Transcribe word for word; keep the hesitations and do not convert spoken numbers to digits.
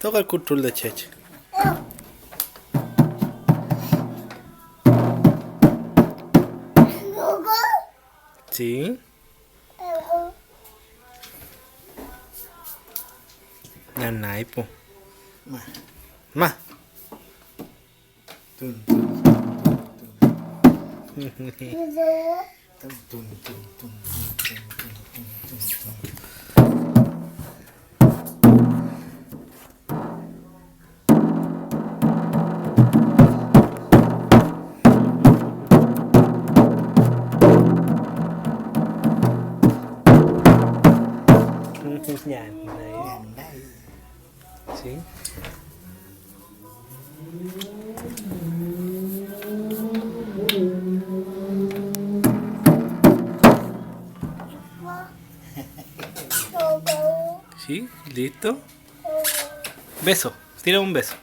Toca el control de Cheche. Sí. Nanay po. Ma. Ma. Tun, tun, tun, tun, tun. Tun, tun, tun. Ya, nice. Sí. Sí, listo. Beso, tira un beso.